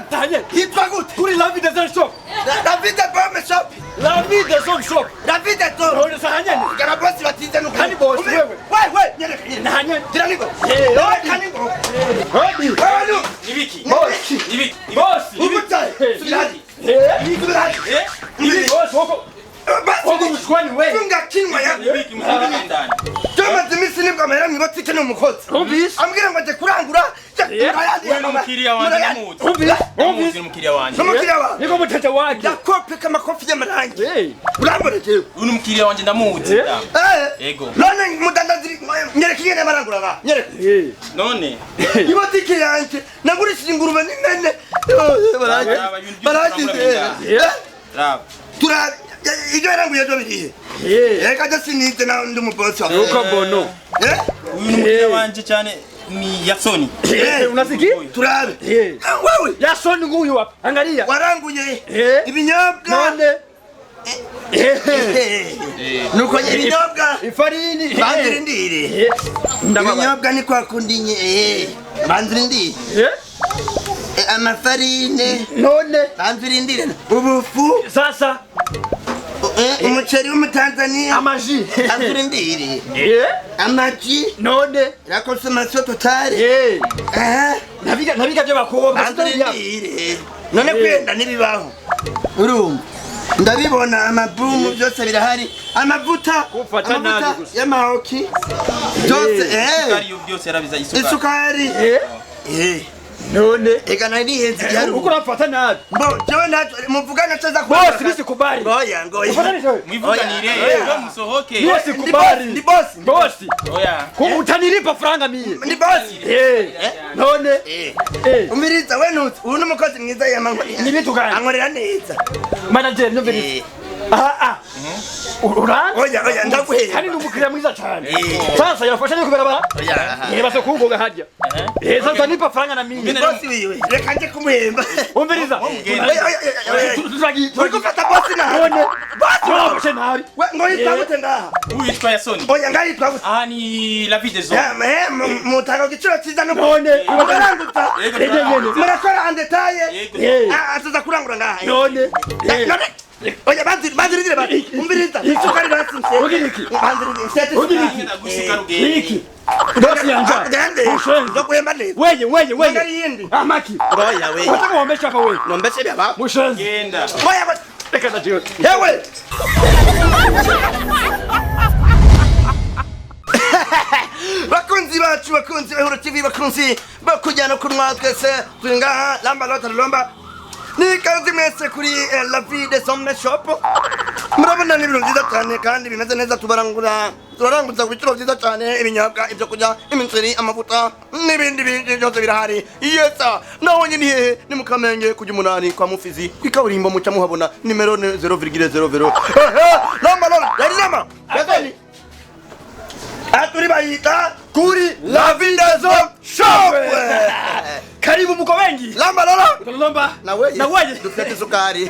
Ahantu Hanye. Hitwa gute? Kuri La Vie des Hommes Shop. David Bome Shop. La Vie des Hommes Shop. David Tom. None sahanyene. Gara bosi batize nuko. Kandi bosi wewe. Wewe nyereka nyereka. Nahanyene. Gira niko. Eh, Reka niko. Hodi. Wewe Nibiki. Bosi. Nibiki. Bosi. ubutaye. Eh. Subira hadi. Eh. Subira hadi. Eh? Ibi bosi woko. Woko mshkwani wewe. Funga kinywa ya. Nibiki msubiri ndani. Tumaze iminsi nibwo amahera mwibotike ni umukozi. Umvise? Ambwira ngo aje kurangura. Eh. Wewe n'umukiriya wanje ndamuzi. Umvise? Ndamuzi Umvise? n'umukiriya wanje. N'umukiriya wawe. Niko mutete wake. Ndakopeka amakofi y'amarangi. Eh. Urambona jewe. Uyu ni umukiriya wanje ndamuzi. Eh? Eh. Yego. None mudandazi nyereka ingene barangura nga. Nyereka. Eh. None Ibotike yanje nagurishije ingurube n'imene. Raba, ibintu byose Baragize. turangura Eh. raba. Tura ibyo yaranguye byo birihe. Eh. Reka je sinize na ndi umubosi wawe. Uko bono. Eh? Uyu ni umukiriya wanje cyane ni Yasoni. Eh, unasikia? Turabe. Eh. Wewe Yasoni nguyu hapa. Angalia. waranguye Eh. ibinyobwa. None. Eh. Eh. Nuko ibinyobwa Ifarini. banzirindire. Eh. Ndababa. Ibinyobwa ni kwa kundi nye. Eh. Banzirindire. Eh. Eh, Amafarine. None. Banzirindire. Ubufu. Sasa Eh, Umuceri w'umutanzania. amaji. Banzirindire. Eh. Amagi. None. La consommation totale. Eh. Eh. Nabiga nabiga byo bakobwa. Banzirindire. None kwenda ntibibaho. Urumva. Ndabibona amabumu byose birahari. Amavuta. Kumfata nabi Amavuta gusa. y'amahoki. Byose eh. Isukari yo byose yarabiza isukari. Isukari. Eh. Eh. None. Ega nari nihenze igiharuro. Uko urafata nabi. Mbo, jewe ntacyo muvugana cyo za Bosi bisikubali. Ngoya, ngoya. Ufata nini wewe? Mwivuganire Oya. ejo musohoke. Mie sikubali. Ndi boss, ndi Bosi. Oya. Utanilipa franga mie. Ndi boss. Eh. None. Eh. Eh. Umiriza we nutse. Uyu ni umukozi mwiza yamankorera. Ni vitu gani? Ankorera neza. Manager nyumviriza. Eh. Ah ah. Uranzi? Oya, oya, ndaguhera. Kandi ni umukiriya mwiza cyane. Eh. Sasa yafasha ni kubarabara. Oya. Eh basa kugoga harya. Eh sasa nipa franga na mimi. Ndi boss wiwe. Reka nje kumuhemba. Umviriza. Oya, oya, oya, oya. Turagi. Uri gufata boss nabi. None. Boss. Turabashe nabi. We ngo yitwa gute ngaha? Uyu yitwa Yasoni. Oya, ngaha yitwa gute? Aha ni La Vie des Hommes. Ya, eh, mutanga igiciro cyiza no None. Muraranguza. Yego. Ege nyene. Murakora en detail. Yego. Eh. Ah, atuza kurangura ngaha. None. Eh. None. Oya, banzirindire ba. Umviriza. Isukari basinse. Ugira iki? Banzirindire. Sete Ugira iki? Ndagusuka rugende. Iki. Bosi yanja. Gende. Mushenzi. Ndokuhemba neza. Weye weye weye. Ngari yindi. Amaki. Oya we. Wataka uombesha hapa wewe. Nombeshe bya Mushenzi. Genda. Oya we. Reka ndajiwe. Yewe. Bakunzi bacu, bakunzi ba Ihuro TV, bakunzi bakujya no kunywa twese turi ngaha lamba lota lomba. Ni ikaze mwese kuri La Vie des Hommes Shop. Murabona ni ibintu byiza cyane kandi bimeze neza tubarangura turaranguza ku biciro byiza cyane ibinyobwa ibyo kurya imiceri amavuta n'ibindi bindi byose birahari yesa naho nyine hehe ni mu Kamenge kujya umunani kwa Mufizi ku ikaburimbo muca muhabona nimero ni 0,00 lamba lamba yari lamba yazani aturi bayita Kuri La Vie des Hommes Shop. Karibu mko wengi. Lamba lola Lomba. na wewe Na wewe. dufite isukari.